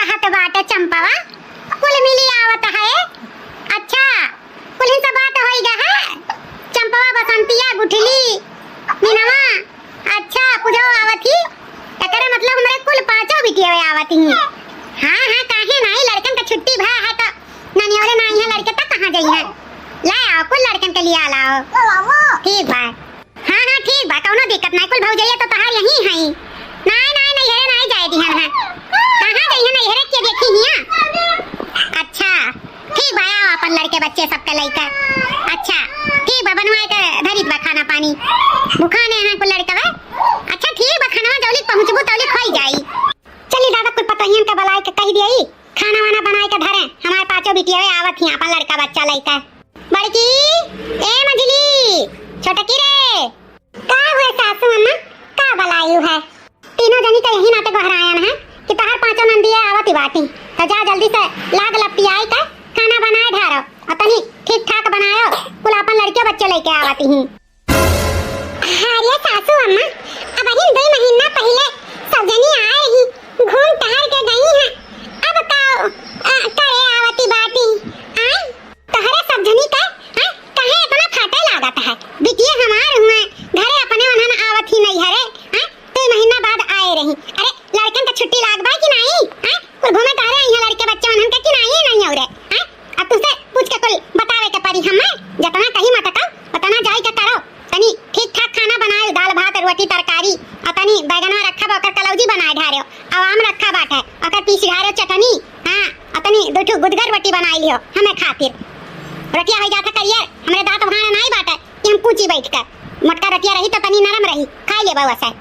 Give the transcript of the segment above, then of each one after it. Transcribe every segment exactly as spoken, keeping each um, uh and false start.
कहत बाटे चंपवा, कुल मिली आवत है। अच्छा, कुल्हिन से बात होई गा है? चंपवा, बसंतिया, गुठली, मीनवा, अच्छा, पूजवा आवत ही। एकरे मतलब हमरे कुल पाँचों बिटिया आवत ही। हाँ, हाँ, काहे नाई, लड़कन का छुट्टी भा है तो ननियोरे नाई है, लड़के तक कहाँ जाई है? ले आओ, कुल लड़कन के लिए लाओ। ठीक बा। हाँ, हाँ, ठीक बा, कौनो दिक्कत नाई, कुल भौजैया तो तोहार यहीं हैं। नाई, नाई, नैहरे नाई जाए दिहन है। कहाँ जाई है नैहरे के देखी हिया? अच्छा, ठीक बा, आओ अपन लड़के बच्चे सबके लइके। अच्छा, ठीक बा, बनवाए के धरित बा खाना पानी। भुखाने हैं कुल लड़के बा। अच्छा, ठीक बा, खाना जौली पहुँचबू तौली खोई जाई। चली दादा, कुल पतोहियन के बुलाए के कही दिए, खाना वाना बनाए के धरे, हमारे पाँचों बिटिया आवत ही अपन लड़का बच्चा लइके। बड़की, ए मझली, छोटकी रे। का हुए सासू अम्मा, का बलायु है? तीनों जनी का यही नाते गोहरायन है कि तोहार पाँचों नंदिया आवत ही बाटी, तो जा जल्दी से लाग लपटियाई का खाना बनाए ढारो, और तनी ठीक ठाक बनायो, कुल अपन लड़के बच्चे लइके आवत ही। अरे सासू अम्मा, अबहिन दुई महीना पहिले सब जनी आए ही, घूम टहर के गई हैं, अब का, अ, करे आवती बाटी? आय, तोहरे सब जनी के, हैं, काहे इतना फाटे लागत है? बिटिया हमार हुए, घरे अपने उन्हन आवत ही नहीं हरे, हैं, दुई महीना बाद आए रही। अरे, लड़कन का छुट्टी लाग बा कि नहीं? हैं, कुल घूमे टहरे आई हैं लड़के बच्चे उन्हन के कि नहीं, नहीं हो रे, हैं? अब तुझसे पूछ के कुल बतावे के पड़ी हमें। जितना कही मटकाओ, उतना जाई के करो। तनी ठीक ठाक खाना बनाए, दाल भात, रोटी, तरकारी, और तनी बैगनवा रखा बा, ओकर कलौजी बनाए ढारियो, और आम रखा बाटे, ओकर पीस ढारियो चटनी, हाँ, और तनी दो ठो गुदगर रोटी बनाए लियो हमें खातिर। रोटिया हो जाता करियर, हमरे दांत भाण नाई बाटे कि हम कूची बैठ के। मोटका रोटिया रही तो तनी नरम रही, खाई लेबा वैसे।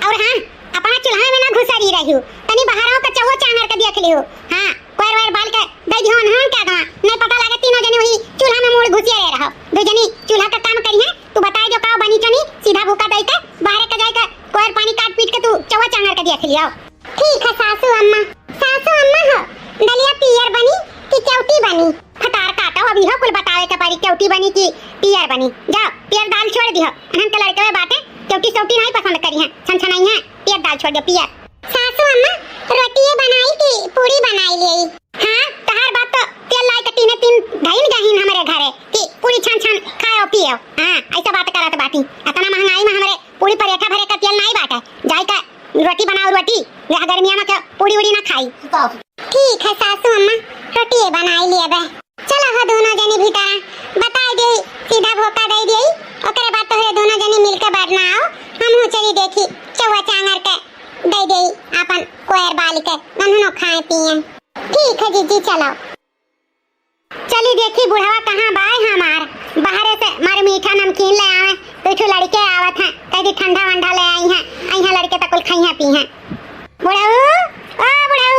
और हाँ, अपना चूल्हा में ना घुसरी रहियो, तनी बाहरों का चौवा चांगर के देख लियो। हाँ, कोयर वोयर बाल के दे दिहो उन्हन के आगवा, नहीं पता लगे तीनों जनी वही चूल्हा में मुड़ घुसिया रहे रहो। दो जनी चूल्हा का काम करी है, तू बताए जो का बनी चनी, सीधा भूका दे के बाहर के जाए के कोयर पानी काट पीट के तू चौवा चांगर के देख लियो। ठीक है सासू अम्मा। सासू अम्मा हो, दलिया पियर बनी कि केवटी बनी? फटार काटो, अब इहो कुल बतावे के पड़ी, केवटी बनी कि पियर बनी। जाओ, पियर दाल छोड़ दिहो, अनहन के लड़के बाटे, केवटी सेवटी नहीं पसंद करी है, छन छनाई है, पियर दाल छोड़ दियो, पियर। सासू अम्मा, रोटिए बनाई कि पूरी बनाई लेई? हाँ, तहार बात तो तेल लाई के तीने तीन धइन गहीन हमरे घरे कि पूरी छन छन खाओ पियो। हाँ, ऐसा बात करत बाटी, इतना महंगाई में हमरे पूरी परेठा भरे का तेल नहीं बाटे, जाई का रोटी बनाओ, रोटी, यह गर्मिया में के पूरी उड़ी ना खाई। ठीक है सासू अम्मा, रोटिए बनाई लेबे। चलो हो दोनों जनी भीतर, बताई दे, सीधा भोका दे दे, ओकरे बाद तोहरे दोनों जनी मिलके बैठना आओ, हम हूँ चली देखी चौवा चांगर के दे दे अपन कोयर बाल के, नन्हनो खाए पिए। ठीक है जीजी, चलो। चली देखी बुढ़वा कहाँ बाय हमार, बाहरे से मारे मीठा नमकीन ले आवे, कुछ लड़के आवत हैं, कह दी ठंडा वंडा ले आई हैं, आई हैं लड़के तकुल खाई हैं पी हैं। बुढ़ऊ, ओ बुढ़ऊ।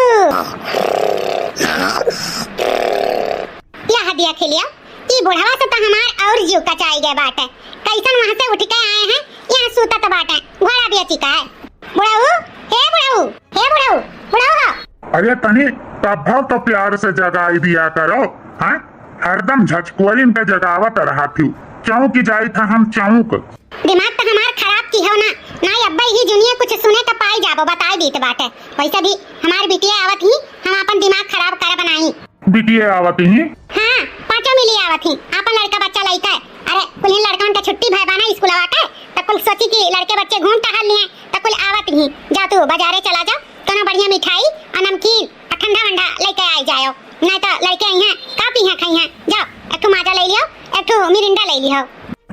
यह दिया खेलिया, ई बुढ़वा से तो हमार और जीव कचाई गए बाटे। कैसन वहां से उठ के आए हैं, यहाँ सूतत बाटे, घोड़ा बेची का है। बुढ़ऊ, हे बुढ़ऊ, हे बुढ़ऊ, बुढ़ऊ हो। अरे तनी तब्बो तो प्यार से जगाई दिया करो, हाँ? हरदम झचकुअरिन के जगावत रहा थी। चौंक जाई था हम चौंक। दिमाग तो हमार खराब की हो ना, ना अब्बा ही जुनिया कुछ सुने तो पाई जाबो, बताई दीत बाटे। वैसे भी हमार बिटिया आवत ही, हम अपन दिमाग खराब करब नाई। बिटिया आवत ही? हाँ, पाँचों मिली आवत ही, आपन लड़का बच्चा लइके। अरे, कुल लड़कन के छुट्टी भय बा ना स्कूलवा के, तो कुल सोची कि लड़के बच्चे घूम टहल लिए, तो कुल आवत ही। जा तू बाजारे चला जा, कोनो बढ़िया मिठाई और नमकीन और ठंडा वंडा लेके आई जायो, नहीं तो लड़के आई हैं, का पी हैं, खाई हैं। जाओ, एक ठो माजा ले लियो, एक ठो मिरिंडा ले लियो।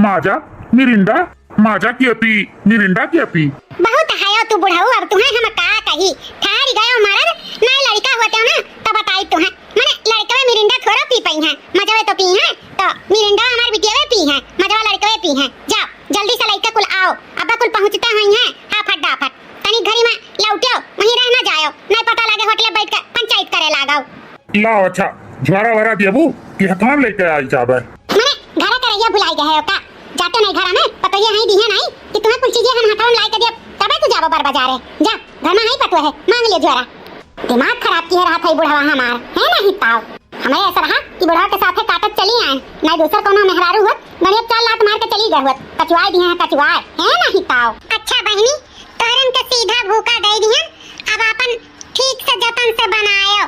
माजा, मिरिंडा, माजा के पी, मिरिंडा के पी। बहुत हयो तू बुढ़ऊ, अब तुहें हम का कही, ठहर गयो मरद, ना लड़का होते हो ना, तो बताई तुहें। मने लड़कवे मिरिंडा थोड़ा पी पई हैं, मजवे तो पी हैं, तो मिरिंडा हमार बिटियावे पी हैं, मजवा लड़कवे पी हैं। जाओ, जल्दी से लइका कुल आओ, अब्बा कुल पहुँचते हुई हैं, हाफट डाफट। तनी घरी में लौटियो, वहीं रह ना जायो, नहीं पता लगे होटले बैठ के पंचायत करे लागो। लाओ, अच्छा, झोरा वरा देबू कि हथवा में लेके आई जाबे? मने घरे के रहिया भुलाई गए हो का? जाते नहीं घरा में, पतोहिया हई दिहे नहीं कि तुम्हें कुल चीजें हम हथवा में लाई के दिया, तबे तू जाबो बर बाजारे। जा, घर में हई पतोहे, मांग ले झोरा। दिमाग खराब किए रहत है बुढ़वा हमार, है नहीं ताव। हमें ऐसा रहा कि बुढ़वा के साथे काटत चली आए, नहीं दूसर कोनो मेहरारू हुआ, गणिया चार लात मार के चली गए हुआ, कचुआए दिहे हैं, कचुआए, है नहीं ताव। अच्छा बहिनी, तोहरन के सीधा भूका दे दिहन, अब आपन ठीक से जतन से बनायो।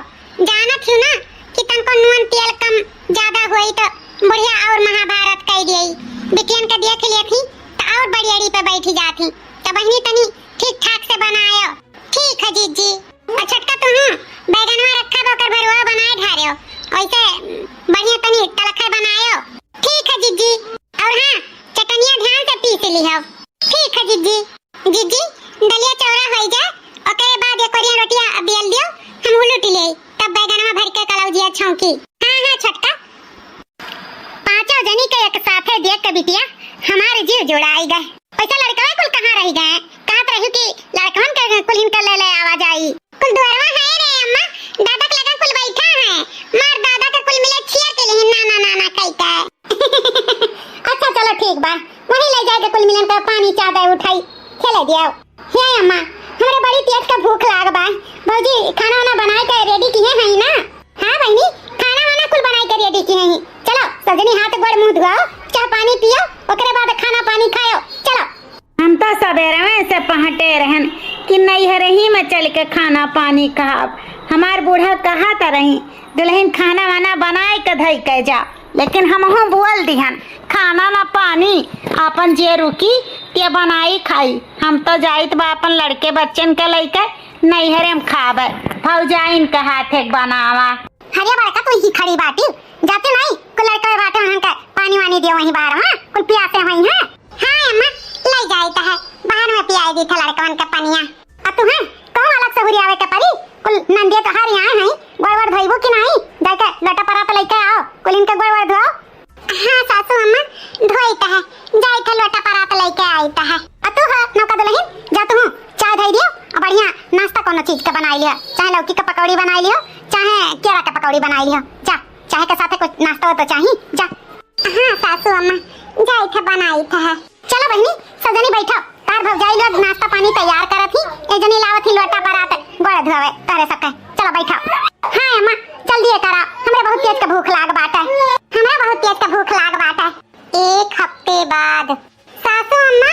जानत हूँ ना कि तनको नून तेल कम ज्यादा होई तो बुढ़िया और महाभारत कई देई। बिटियन के देख लेत ही तो और बड़ी अड़ी पे बैठी जात ही। तो बहिनी तनी ठीक ठाक से बनायो। ठीक है जीजी। और छोटका तू हूँ बैगनवा रखा बा, ओकर भरुआ बनाए ढारियो। वैसे बढ़िया तनी तलखै बनायो। ठीक है जीजी। और हाँ, चटनिया ध्यान से पीस लिहो। ठीक है जीजी। जीजी, दलिया चौड़ा होई जा, ओकरे बाद एक कोरिया रोटिया बेल दियो, हम उलट ले, तब बैगनवा भर के कलौजिया छौंकी। हाँ, हाँ, छोटका। पाँचों जनी के एक साथे देख के बिटिया, हमारे जीव जुड़ाई गए। वैसे लड़कवा कुल कहाँ रह गए? कहत रही कि लड़कवन के कुल इनके ले ले आवा जाई। कुल दुआरवा है रे अम्मा, दादा के लगा कुल बैठा है। मार दादा के कुल मिले छिया के लेहिन ना, ना, ना, ना, कई का। अच्छा, चलो ठीक बा, वहीं ले जाके कुल मिलन का पानी चादर उठाई, खेले दियो। हे अम्मा, हमरे बड़ी तेज का भूख लाग बा। भौजी, खाना वाना बनाए के रेडी किहे हई ना? हाँ बहिनी, खाना वाना कुल बनाए के रेडी किहे हई। चलो, सजनी हाथ गोड़ मुँह धुआओ, चाह पानी पियो, ओकरे बाद खाना पानी खायो। चलो। हम तो सबेरवे से पहटे रहन कि नैहरही में चल के खाना पानी खाब। हमार बूढ़ा कहत रही, दुलहिन खाना वाना बनाए के धई के जा। लेकिन हमहू बोल दिहन, खाना ना पानी, आपन जे रुकी, ते बनाई खाई। हम तो जाइत बा अपन लड़के बच्चन के लइके नैहरे में खाबे, भौजाइन के हाथे के बनावा। अरे बड़का, तू ही खड़ी बाटी, जाते नहीं, कुल लड़के बाटे वहाँ के पानी वानी दियो वहीं बाहर, हाँ, कुल पियासे वहीं, हाँ। हाँ अम्मा, ले जाइत है, बाहर में पियाए दी था लड़कवन के पनिया। अब तू है, कहूँ अलग से हुरियावे के पड़ी, कुल नंदिया तोहार यहाँ है, गोड़ वोड़ धोइबू कि नहीं? जाके लोटा परात लेके आओ, कुल इनके गोड़ वोड़ धो। हाँ सासू अम्मा, धोइत है, जाइत है लोटा परात लेके आइत है। अब तू है नौका दुलहिन, जा तू चाय धोई दियो, और बढ़िया नाश्ता कोनो चीज के बनाई लियो, चाहे लौकी के पकौड़ी बनाई लियो, चाहे केरा के पकौड़ी बनाई लियो, जा, चाय के साथे कुछ नाश्ता हो तो चाही, जा। हाँ सासू अम्मा, जाइत है, बनाइत है। चलो बहिनी, सब जनी बैठो, तार भौजाई लोग नाश्ता पानी तैयार करत ही, एक जनी लावत ही लोटा परात, गोड़ धोवे तारे सबके। चलो बैठो। हाँ अम्मा, जल्दी करा, हमरे बहुत तेज के भूख लाग बाटे, हमरा बहुत तेज के भूख लाग बाटे। एक हफ्ते बाद। सासू अम्मा,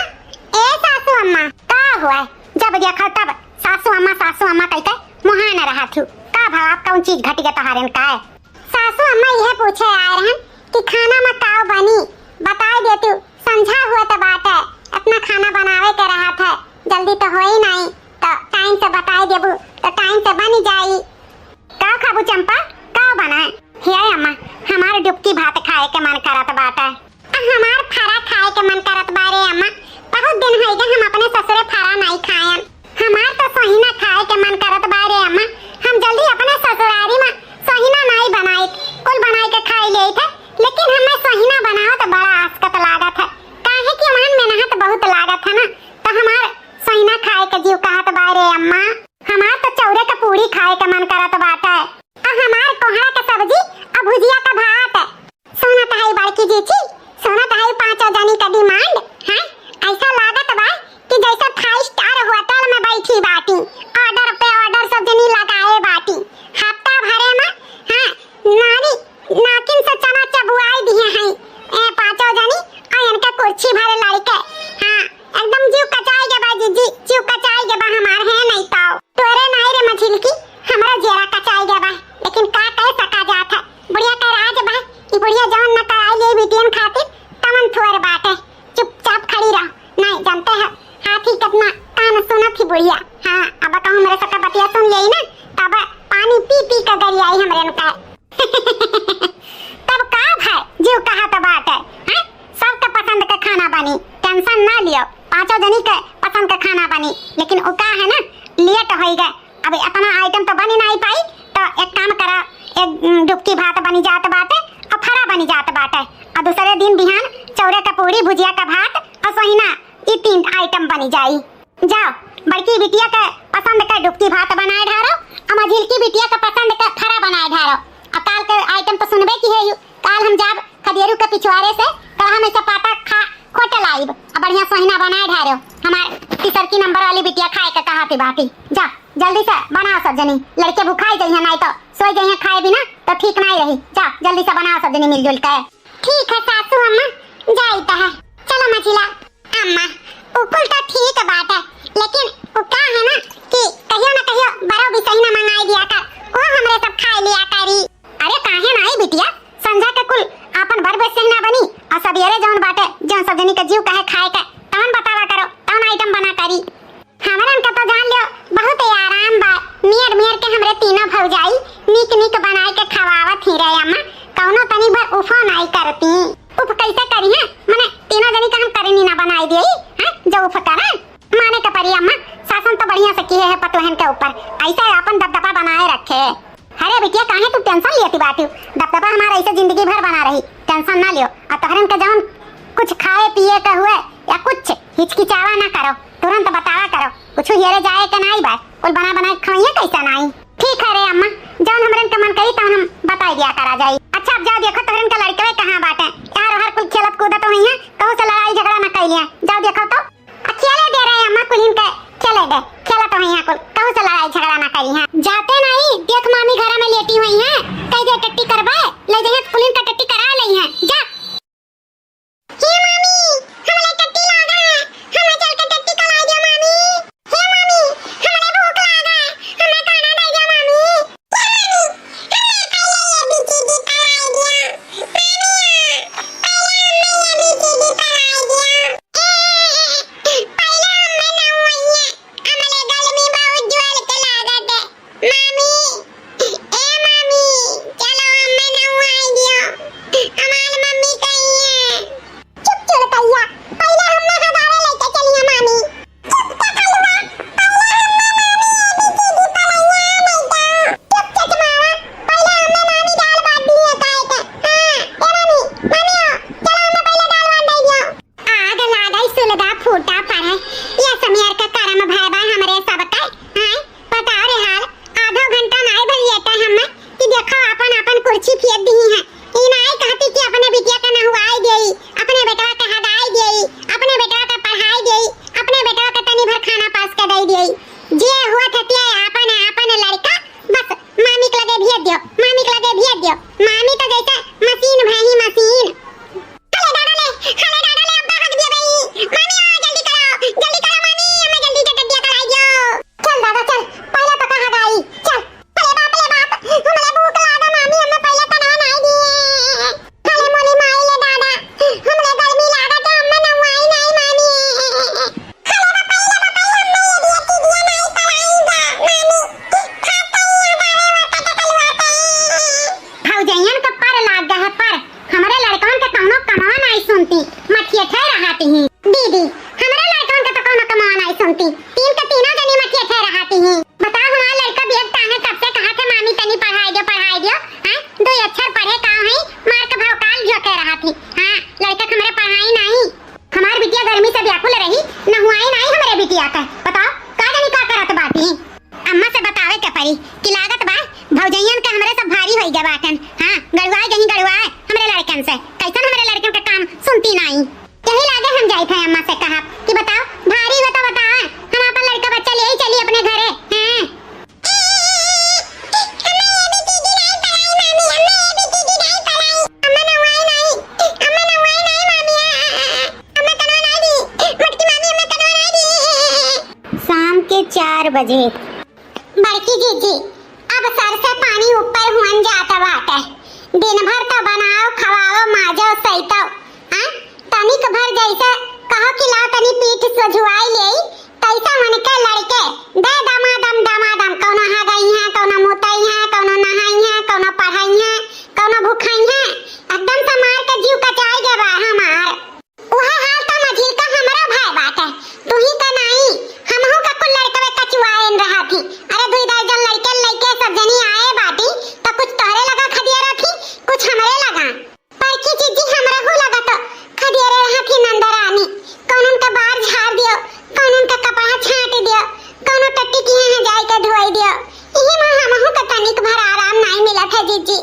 ए सासू अम्मा, का हुआ? जब देखो तब सासू अम्मा, सासू अम्मा कह के मुहान रहा थू। का भवा, कौन चीज घट गया तोहारन का है? सासू अम्मा यह पूछे आए रहन कि खाना में का बनी, बताए दे तू, संझा हुआ त बाटे, इतना खाना बनावे के रहा था, जल्दी तो होई नहीं, तो टाइम से बताए देबू तो टाइम से बनी जाई। का खाबू चंपा, का बनाए? हे अम्मा, हमार डुबकी भात खाए के मन करत बाटे। आ हमार फरा खाए के मन करत बा रे अम्मा, बहुत दिन होई गए हम अपने ससुरे फरा नहीं खायन। हमार तो सोहिना खाए के मन करत बा रे अम्मा, हम जल्दी अपने ससुरारी में सोहिना नहीं बनाई, कुल बनाई के खाई लेई थे, लेकिन हमें सोहिना बनाओ तो बड़ा आसकत लागत है, काहे कि वहन मेहनत बहुत लागत है ना, तो हमार सोहिना खाए के जीव कहत बा रे अम्मा। हमार तो चौरे के पूड़ी खाए के मन करत बाटे। आ हमार कोहड़ा के सब्जी आ भुजिया का भात। सुनत हई बड़की जीजी, सुनत हई पाँचों जनी के डिमांड, हैं? ऐसा लागत बा कि जैसे फाइव स्टार होटल में बैठी बाटी, ऑर्डर पे ऑर्डर सब जनी लगाए बाटी। हफ्ता भरे में, हाँ, नानी नाकिन से चना चबुआई दिए हैं, ए पाँचों जनी, आ इनके कुर्सी भरे लड़के, हाँ, एकदम जीव कचाई गे बा जीजी, जीव कचाई गे बा हमार, है नहीं पाओ। तोरे नाई रे मझिलकी, हमरा जेरा कचाई गे बा, लेकिन का कह सका जात है, बुढ़िया का राज बा, ई बुढ़िया जवन न कराई ले बिटियन खातिर, तवन थोर बाटे, चुपचाप खड़ी रह, नहीं जानते है, हाथी कितना कान सुनत ही बुढ़िया, हाँ, अब कहूँ मेरे सबका बतिया सुन लेई ना, तब पानी पी पी के गरियाई हमरे का। तब का भाई, जीव कहत बाटे, हैं? सबके पसंद के खाना बनी, टेंशन ना लियो, पाँचों जनी के पसंद के खाना बनी, लेकिन उ का है ना, लेट होई गए, अब इतना आइटम तो बनी नहीं पाई, तो एक काम करा, एक, उम, डुबकी भात बनी जात बाटे, और फरा बनी जात बाटे, और दूसरे दिन बिहान चौरे का पूड़ी, भुजिया का भात और सोहिना, ई तीन आइटम बनी जाई। जाओ, बड़की बिटिया के पसंद के डुबकी भात बनाए ढारो, आ मझिलकी बिटिया के पसंद के फरा बनाए ढारो। आ काल के आइटम तो सुनबे की है यू। काल हम जाब खदेरू के पिछवाड़े से, कल हम ऐसा पाता खा खोटे लाइब, आ बढ़िया सोहिना बनाए ढारो। हमार तीसर की नंबर वाली बिटिया खाए के कहा थी बाटी। जा, जल्दी से बनाओ सब जनी, लड़के भुखाई जइहे, नहीं तो सोई जइहे खाए बिना, तो ठीक नहीं रही। जा, जल्दी से बनाओ सब जनी मिलजुल के। ठीक है सासू अम्मा, जाइत है। चलो मझिला अम्मा, उ कुल तो ठीक बाटे, लेकिन उ का है ना कि कहियो ना कहियो बरो बिसही ना उफो नाई करती। उफ कैसे करी है? मने तीनों जनी का हम करनी ना बनाई दिए, हैं? जो उफ करा। माने के परी अम्मा, शासन तो बढ़िया से किहे है पतोहन के ऊपर। ऐसे आपन दबदबा बनाए रखे। अरे बिटिया, काहे तू tension लेती बाटिउ? दबदबा हमारा ऐसे जिंदगी भर बना रही, tension ना लियो। आ तोहरन के जौन कुछ खाए पिए के हुए या कुछ हिचकिचावा ना करो, तुरंत बतावा करो। कुछ हेरे जाए के नाई बा, कुल बना बना के खवइया कैसे नाई। ठीक है रे अम्मा, जौन हमरन के मन करी तौन हम बताई दिया करा जाई। अच्छा, अब जाओ देखो तोहरन के लड़कवे कहाँ बाटे, यार ओहर कुल खेलत कूदत हुई हैं, कहूँ से लड़ाई झगड़ा ना कैलिया। जाओ देखो तो। आ खेले दे रहे अम्मा, कुलिन के खेले दे, खेलत हुई हैं कुल, कहूँ से लड़ाई झगड़ा ना करी हैं। जाते नाई, देख मामी घरा में लेटी हुई हैं, कह दे टट्टी करबे, ले जइहे कुलिन का टट्टी करा लई हैं, जा। हे मामी, हमरे टट्टी लागा है, हमें चल के टट्टी कराई दियो मामी। हे मामी, हमरे भूख लागा है, हमें खाना दे दियो मामी। हे मामी, हमें पहले A B C D कराई दियो। मामी, पहले हमें A B C D कराई दियो। ए, पहले हमें ना हुई है, हमरे गर्मी बहुत जोर के लागत है। मामी, ए मामी, चलो हमें नहवाई दियो। हमार मम्मी कहीं है। चुप चुलकैया, पहले हमें हगावे लेके चलिए मामी। चुप चकलुआ, पहले हमें मामी A B C D पढ़ाइया नहीं तो। चुप चचमावा, पहले हमें मामी दाल बाटी है खाए के। हाँ, ए मामी, मामी आओ, चलो हमें पहले दाल बाटी दे दियो। आग लागई सुलगा फूटा पड़े, ये समियर के करम भय बा हमरे सबके। आय, बताओ रे हाल, आधो घंटा नाई भइल लेटे हमें कि देखो आपन आपन कुर्सी फेंक दिही हैं। ई नाई कहती कि अपने बिटिया के नहवाई देई, अपने बेटवा के हगाई देई, अपने बेटवा के पढ़ाई देई, अपने बेटवा के तनी भर खाना पास के दई देई। जे हुआ थतिया आपन आपन लड़का बस मामी के लगे भेज दियो, मामी के लगे भेज दियो। मामी तो जैसे मशीन भई ही मशीन। अरे दादा ले, अरे दादा ले, अब्बा हग दिया भाई। मामी आ, जल्दी करो, जल्दी करो मामी, हमें जल्दी से टट्टिया कराई दियो। चल दादा चल, पहले तो कहा गई, चल। अरे बाप रे बाप, हमरे भूख लागा मामी, हमें पहले तो नहवा नाई दिए। अरे मोली माई ले दादा, हमरे गर्मी लागा तो हमें नहवाई नाई मामी। अरे बाप रे बाप, हमें ये दिया की दिया नाई कराई दा, मामी। खाते ही हगावे होते तो कलवाते। भौजैयन का पर लाग है पर। हमरे लड़कवन के कौनो कमवा नाई सुनती, मठियठे रहती ही। दीदी, हमरे लड़कवन के तो कौनो कमवा नाई सुनती, तीन के तीनों जनी मठियठे रहती ही। बताओ, हमार लड़का बैग टांगे कब से कहा थे, "मामी तनी पढ़ाई दियो, पढ़ाई दियो।" हैं? दो अक्षर पढ़े का है, मार के भौकाल झोंके रहती। हाँ, लड़का के हमरे पढ़ाई नाई। हमार बिटिया गर्मी से व्याकुल रही, नहुआई नाई हमरे बिटिया के। बताओ, का जानी का करत बाटी। अम्मा से बतावे के परी कि लागत बा भौजैयन के हमरे सब भारी होई गए बाटन। हाँ, गड़ुआए गई गड़ुआए हमरे लड़कन से। कैसन हमरे लड़कन के काम सुनती नाई। यही लागे हम जाइत है अम्मा से कहा कि बताओ, भारी हो तो बताओ, हम अपन लड़का बच्चा ले ही चली अपने घरे। हैं? हमें A B C D नाई पढ़ाई मामी, हमें A B C D नाई पढ़ाई। अम्मा नहुआई नाई, अम्मा नहुआई नाई मामी, आ, आ, आ, अम्मा तनवा नाई दी, मोटकी मामी अम्मा तनवा नाई दी। शाम के चार बजे। बड़की जीजी, अब सर से पानी ऊपर हुअन जात बाटे। दिन भर तो बनाओ, खवाओ, माजो, सैतो, आ? तनिक भर जैसे कहो कि लाओ तनी पीठ सोझुआई लेई, तैसे उनके लड़के दे दमादम, दमादम, कौनो हगई है, कौनो मुतई है, कौनो नहाई है, कौनो पढ़ाई है, कौनो भुखाई है। एकदम से मार के जीव कचाई गए बा हमार। उहे हाल त मझिलका हमरो भय बाटे। तुही का नाई, हमहू का कुल लड़कवे कचुआएन रहत ही। अरे दुई दर्जन लड़के लइके सब जनी आए बाटी, त कुछ तोहरे लगा खदिया रखी, कुछ हमरे लगा। बड़की जीजी हमरहू लगा त खदिया रहत ही नंदरानी। कौनन का बार झाड़ दियो, कौनन का कपड़ा छांट दियो, कौनो टट्टी की यहाँ जाए के धोई दियो। इही में हमहू के तनिक भर आराम नाई मिलत है जीजी।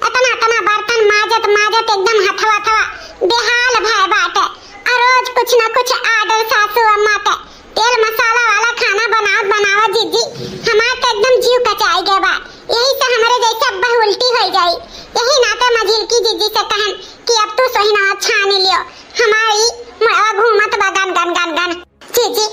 इतना, इतना बर्तन माजत, माजत एकदम हथवा, हथवा बेहाल भय बाटे। आ रोज कुछ न कुछ order सासू अम्मा के, तेल मसाला वाला खाना बनावत, बनावत जीजी, हमार तो एकदम जीव कचाई गए बा। यही से हमरे जैसे अब उल्टी हो जाई। यही नाते मझिलकी जीजी से कहन कि अब तू सोहिना छान लियो, हमारी मुड़वा घूमत बा गन, गन, गन, गन। जीजी,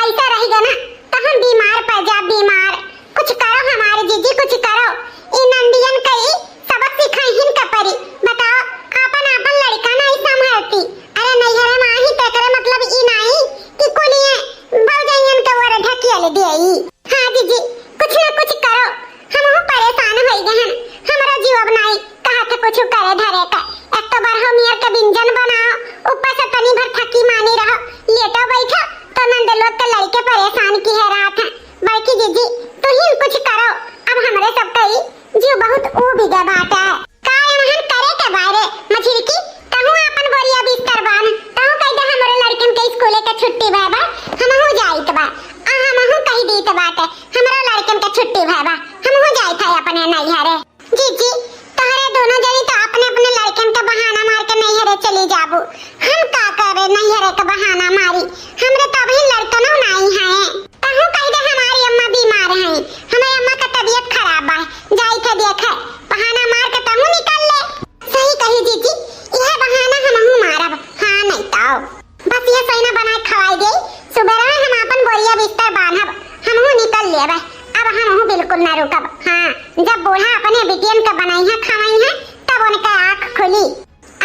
ऐसा रही गए ना, तो हम बीमार पड़ जा, बीमार। कुछ करो हमारे जीजी, कुछ करो। ई नंदियन कई सबक सिखाई हिन का परी। बताओ, आपन, आपन लड़का नाई संभालती। अरे नैहरे में आही तो एकरे मतलब ई नाई कि कुलिए भौजैयन के ओर ढकेल देई। हाँ जीजी, कुछ ना कुछ करो, हमहू परेशान होई गए हन। हमरो जीव अब नाई कहत कुछ करे धरे का। ऊ भी गए बाटे। का एमहन करे के बारे, मझिलकी, तहूँ आपन बोरिया बिस्तर बांध, तहूँ कहि दे हमरो लड़कन के स्कूले के छुट्टी भए बा, हमहूँ जाइत बा। आ हमहूँ कहि दीत बाटे, हमरो लड़कन के छुट्टी भए बा, हमहूँ जाइत है अपने नैहरे। जीजी, तोहरे दोनों जनी तो अपने अपने लड़कन के बहाना मार के नैहरे चली जाबू। हम का करे नैहरे के बहाना मारी, हमरे तो अभी लड़कनो नाई हैं। तहूँ कहि दे हमारी अम्मा बीमार हैं, हमारी अम्मा का तबीयत खराब बा, जाइत है देखे, बहाना मार के तहूँ निकल ले। सही कही जीजी, यह बहाना हमहूँ मारब। हाँ नहीं तो बस ये सोइना बनाए खवाई दे, सुबेरे में हम आपन बोरिया बिस्तर बांधब, हमहूँ निकल लेबे। अब हमहूँ बिल्कुल ना रुकब। हाँ, जब बूढ़ा अपने बिटियन के बनाई है खवाई है, तब उनके आँख खुली।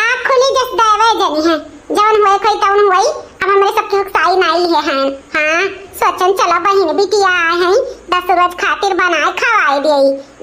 आँख खुली जस देवे जनी है, जौन हुए कोई तौन हुई, अब हमरे सबके हुकसाई नाई है हैं। हाँ, सोचन चलो बहिन बिटिया आए हैं, दस रोज खातिर बनाए खवाई दे,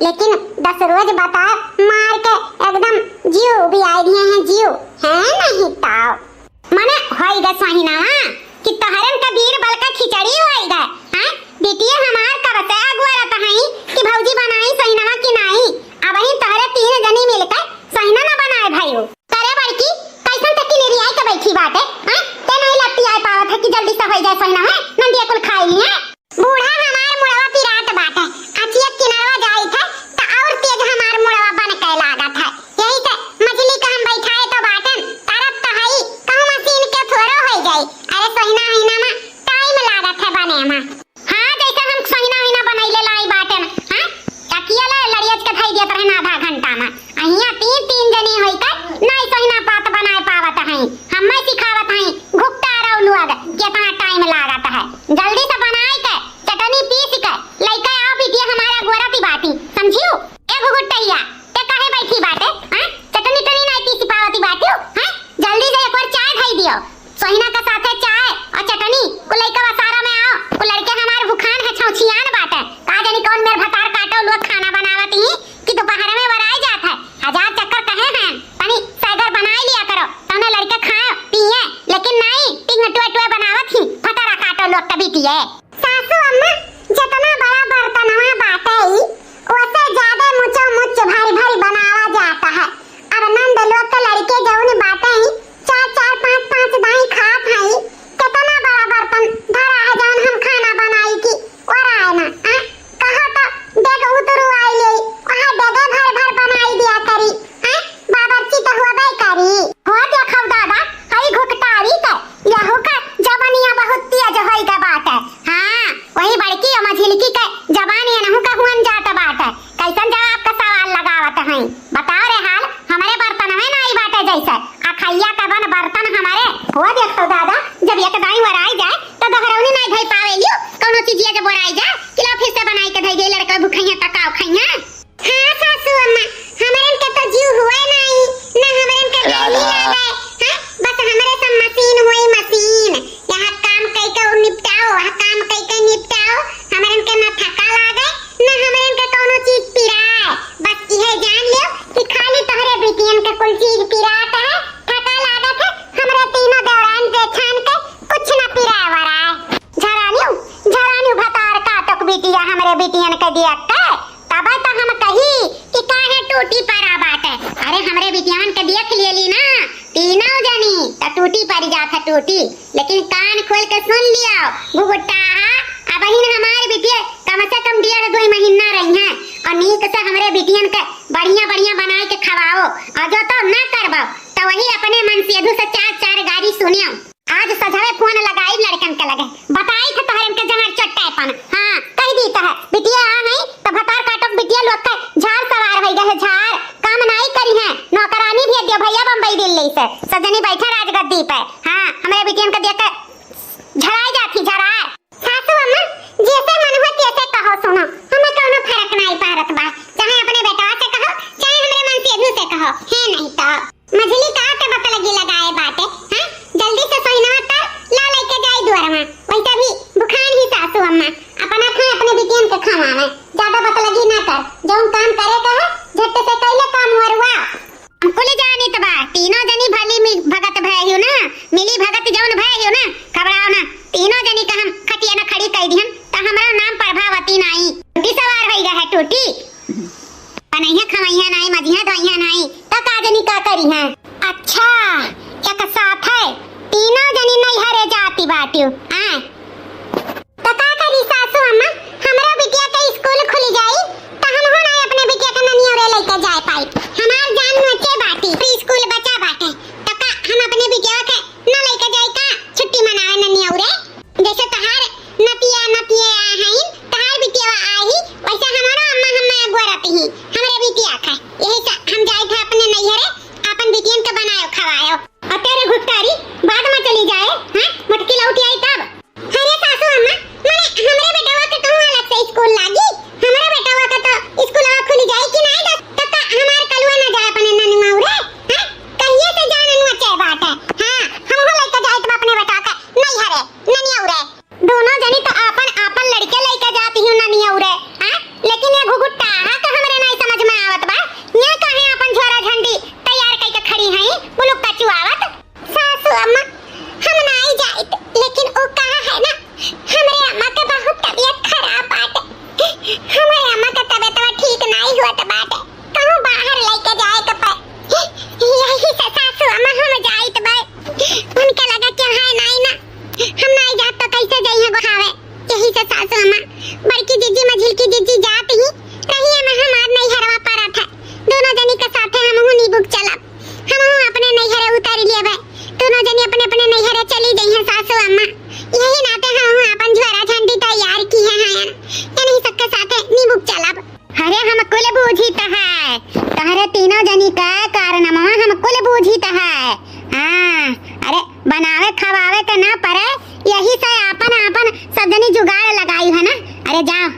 लेकिन दस रोज बता मार के एकदम जीव भी आए दिए हैं, जीव है नहीं ताव। मने होई गए सोहिनावा कि तोहरन का बीर बल का खिचड़ी होई गए, हैं? बिटिया हमार कब से अगुआरत हई कि भौजी बनाई सोहिनावा कि नाई। अबही तोहरे तीन जनी मिलके सोहिना न बनाए भइउ। करे बड़की, कैसन तकी निरियाई के बैठी बाटे, हैं? ते नहीं लपटियाए पावत है कि जल्दी से होई जाए सोहिना, हैं? नंदिया कुल खाई ली, हैं? बूढ़ा हमार मुड़वा पिरात बाटे, अचिया किनरवा जाइत है, त और तेज हमार मुड़वा बन के लागत है। यही से मझली के हम बैठाए तो बाटन, तरत तो हई, कहूँ मशीन के थोड़ो होई जाई। अरे सोहिना होइना मा टाइम लागत है बने मा। हाँ, जैसे हम सोहिना होइना बनैले लाई बाटन, हाँ? अकिया ले लड़ियच के धई दियत रहन आधा घंटा मा। अहिया तीन, तीन जनी होई के नहीं सोहिना पात बनाए पावत हई। हम्मे सिखावत हई, घुपटा रहो लोग, कितना टाइम लागत है। जल्दी से बनाई के, चटनी पीस के, लइके आओ बिटिया हमारा गोरती बाटी, समझियो? ए घुघुटैया, ते काहे बैठी बाटे, हाँ? चटनी टनी नहीं पीस पावती बाटियो, हाँ? जल्दी से एक बार चाय धई दियो। सोहिना के साथे चाय और चटनी, कुल लइका वसारा में आओ, कुल लड़के हमार भुखान है, छौछियान बाटे। का जानी कौन मेर भतार काटो लोग खाना बनावत ही कि दोपहर में वराई जात है। हजार चक्कर कहे हैं, तनी सैगर बनाई लिया करो, तने लड़के खाए पिए, लेकिन नहीं, टिंग टुए टुए बनावत ही, भतारा काटो लोग तभी पिए। सासू अम्मा, जितना बड़ा बर्तनवा बाटे ई, ओसे ज्यादा मुचो मुच भरी भरी बनावा जाता है। अब नंद लोग के लड़के जौन बाटे ई, चार चार पाँच पाँच दाई खात हई, कितना बड़ा बर्तन धरा है जौन हम खाना बनाई की ओराए ना, आ? कहो तो डेग उतरू आई ले, वहाँ डेगे भर भर बनाई दिया करी, आ? बावर्ची तो होबे करी। हो देखो दादा, हई घुघटारी के, यहू का जबनिया बहुत तेज होई के बाटे। हाँ, वही बड़की और मझिलकी के जबान ये नहू का हुअन जात बाटे। कैसन जवाब का सवाल लगावत हई? बताओ रे हाल, हमरे बर्तन में नाई बाटे जैसे, आ खैया का बन बर्तन हमरे। हो देखो दादा, जब एक दाई वराई जाए, तो दोहरौनी नाई धई पावे लियो, कौनो चीजिया जब वराई जाए, कि लो फिर से बनाई के धई दे, लड़का भूखैया त काव खैया। हाँ सासू अम्मा, हमरन के तो जीव हुए नाई, ना हमरन के गर्मी लागे, हाँ? बस हमरे सब मशीन हुई मशीन, यहाँ काम कई के निपटाओ, वहाँ काम कई के निपटाओ, हमरन के ना थका लागे, ना हमरन के कौनो चीज पिराए। बस इहे जान लियो कि खाली तोहरे बिटियन के कुल चीज पिरात है, थका लागत है, हमरे तीनों देवरान जेठान के कुछ ना पिराए वराए। झरानियो, झरानियो भतार काटो के बिटिया हमरे बिटियन के दिया के, तबे तो हम कही कि काहे टूटी परा बाटे। अरे हमरे बिटियान के देख लेली ना, तीनों जनी, त टूटी परी जात है टूटी। लेकिन कान खोल के सुन लियो, घुघुटाहा, अबहिन हमार बिटिया कम से कम डेढ़ दुई महीना रही हैं और नीक से हमरे बिटियन के बढ़िया बढ़िया बनाए के खवाओ, और जो तो ना करबो, तो वही अपने मनसेधु से चार चार गारी सुनियो। आज सझवे फोन लगाई लड़कन के लगे, बताई थे तोहरन के जहर चट्टेपन। हाँ, कह दी तो है, बिटिया आ गई तो भतार काटो बिटिया लोग के झार सवार होई गए, झार काम नाई करी है, नौकरानी भेज दियो भैया बम्बई दिल्ली से, सजनी बैठे राजगद्दी पे। हाँ, हमरे बिटियन के देख के झराई जाती, झराए। सासू अम्मा, जैसे मन हो तैसे कहो सुनो, हमें कौनो फर्क नाई पड़त बा, चाहे अपने बेटवा से कहो, चाहे हमरे मनसेधु से कहो, है नहीं तो। मझली का के बतलगी लगाए बाटे, हैं? जल्दी से सोहिनवा तर ला लेके जाई दुआरवा। वैसे भी भुखान ही सासू अम्मा, अपना खाए अपने बिटियन के खवावे। ज्यादा बतलगी ना कर, जौन काम करे के है, झट से कैले काम वरुआ। हम कुल जानित बा, तीनों जनी भली मि-, भगत भय हियो ना, मिली भगत जौन भय हियो ना, घबराओ ना, तीनों जनी का हम खटिया न खड़ी कई दिहन, त हमरा नाम प्रभावती नाई। टूटी सवार होई गए है, टूटी। नइहै खवइहैं नाहीं, मजिहैं धोइहैं नाहीं, त का जनी का करिहैं? अच्छा, एक साथै तीनों जनी नइहरे जाति बाटिउ, आय? त का करी सासू अम्मा, हमरो बिटिया के स्कूल खुलि जाई, त हमहू नाहीं अपने बिटिया के ननियौरे लइके जाए पाई। हमार जान नोचे बाटी, स्कूल बचा बाटे, त का हम अपने बिटिया के न लइके जाई का छुट्टी मनावे ननियौरे? जैसे तहार नतिया नतिया आहिन, तहार बिटिया आही, वैसे हमरो अम्मा हम्मा अगुआ रहती ही, हमरे बिटिया के। यही से हम जाइत है अपने नैहरे, अपन बिटियन के बनायो खवायो। अउ तेरे घुसकारी बाद में चली जाए, हैं? मोटकी लौटी आई तब। अरे सासू अम्मा, मने हमरे बेटवा के कहूँ अलग से स्कूल लागी? हमरे बेटवा के तो स्कूलवा खुली जाई कि नाहीं दस, तब तक हमार कलुआ ना जाए अपने ननुआ उरे, हैं? कहिए से जान ननुआ चाहे बात है। हाँ, हमहू लइके जाइत बा अपने बेटवा के नैहरे, ननिया उरे। दोनों जनी तो आपन आपन लड़के लइके जाती हूँ ननिया उरे, हैं? लेकिन ये घुघुट्टा के हमरे नाहीं समझ में आवत बा, ये काहे आपन झोरा झंडी तैयार कइके खड़ी हैं, बुलुक कचुआवत। सासू अम्मा, हम नाई जाइत, लेकिन उ कहा है ना, हमरे अम्मा के बहुत तबीयत खराब बाटे। हमरे अम्मा के तबीयतवा ठीक नाई होत बाटे, कहूँ बाहर लइके जाए के पड़े। यही से सासू अम्मा हम जाइत बा। उनके लगे केहू है नाई ना, हम नाई जात तो कैसे जइहैं बोखावे। यही से सासू अम्मा, बड़की जिज्जी मझिलकी जिज्जी जात ही, रहिए में हमार नैहरवा परत है। दोनों जनी के साथे हमहू नीबुक चलब। हमहू अपने नैहरे उतरि लेबे। दोनों जनी अपने अपने नैहरे चली जइहैं सासू अम्मा। यही नाते हमहू आपन झोरा झंडी तैयार किहे हैं। इन्हीं सबके साथे नीबुक चलब। अरे हम कुल बूझित है, तोहरे तीनों जनी का कारनामा हम कुल बूझित है। हाँ, अरे बनावे खवावे के ना पड़े, यही से आपन आपन सब जनी जुगाड़ लगाई है ना। अरे जाओ,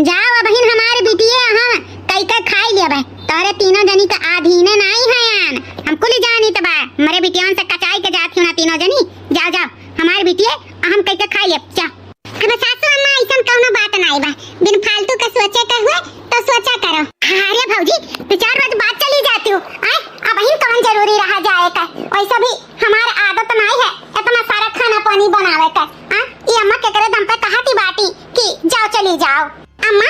जाओ, अबहिन हमार बिटिये हम कई के खाई लेबे। तोहरे तीनों जनी के अधीने नाई है आन। हम कुल जानित बा, हमरे बिटियन से कचाई के जात हूँ ना तीनों जनी। जाओ, जाओ, हमार बिटिये हम कई के खाई लेब, जाओ। अब सासू अम्मा, ऐसन कौनो बात नाई बा, बिन फालतू के सोचे के हुए तो सोचा करो। अरे भौजी, दो चार रोज बाद चली जाती हूँ, आय, अबहिन कौन जरूरी रहा जाए का? वैसे भी हमार आदत नाई है इतना सारा खाना पानी बनावे का। हाँ, ये अम्मा केकरे दम पे कहती बाटी कि जाओ चली जाओ। अम्मा,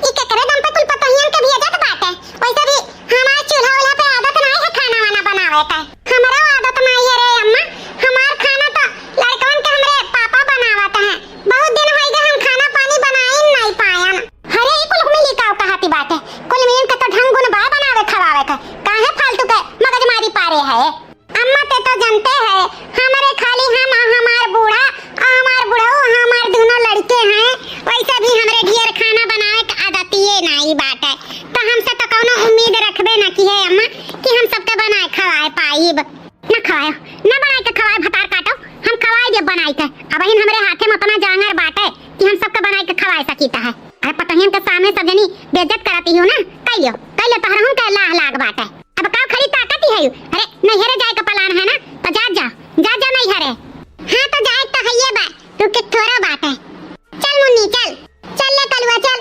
ई केकरे दम पे कुल पतोहियन के भेजत बाटे? वैसे भी हमार चूल्हा उल्हा पे आदत नाई है खाना वाना बनावे के। हमरो आदत नाई है रे अम्मा, हमार खाना तो लड़कवन के हमरे पापा बनावत हैं। बहुत दिन होई गए हम खाना पानी बनाइन नाई पायन। अरे ई कुल मिली का कहती बाटे? कुल मिलन के तो ढंग गुण बा बनावे खवावे के, काहे फालतू के मगजमारी पारे है? अम्मा, ते तो जानते है, हमरे खाली हम आ हमार बूढ़ा, आ हमार बुढ़ऊ, आ हमार दुनो लड़के हैं। वैसे भी हमरे ढेर खाना बनावे के आदतिये नाई बाटे, तो हमसे तो कौनो उम्मीद रखबे न किहे अम्मा कि हम सबके बनाए खवाए पाइब। न खवाए, न बनाए के खवाए, भतार काटो, हम खवाए देब बनाए के। अबहिन हमरे हाथे में उतना जांगर बाटे कि हम सबके बनाए के खवाए सकीत है। अरे पतोहियन के सामने सब जनी बेइज्जत करती हूँ ना, कहियो, कहियो तोहरहुन के लाह लाग बाटे। अब का खड़ी ताकत ही है? अरे, नैहरे जाए का plan है ना, तो जा, जा, जा, जा नैहरे। हाँ, तो जाए तो हइये बा, तू के थोड़ा बात है। चल मुन्नी, चल, चल ले कलुआ, चल।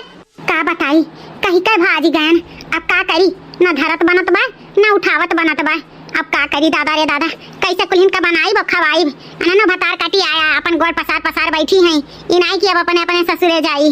का बताई, कही के भाजी गयन, अब का करी, ना धरत बनत बा, ना उठावत बनत बा। अब का करी दादा रे दादा, कैसे कुल्हिन का बनाई बा खवाई? अननो भतार काटी आया, अपन गोड़ पसार पसार बैठी हैं, ई नाई कि अब अपने अपने ससुरे जाई।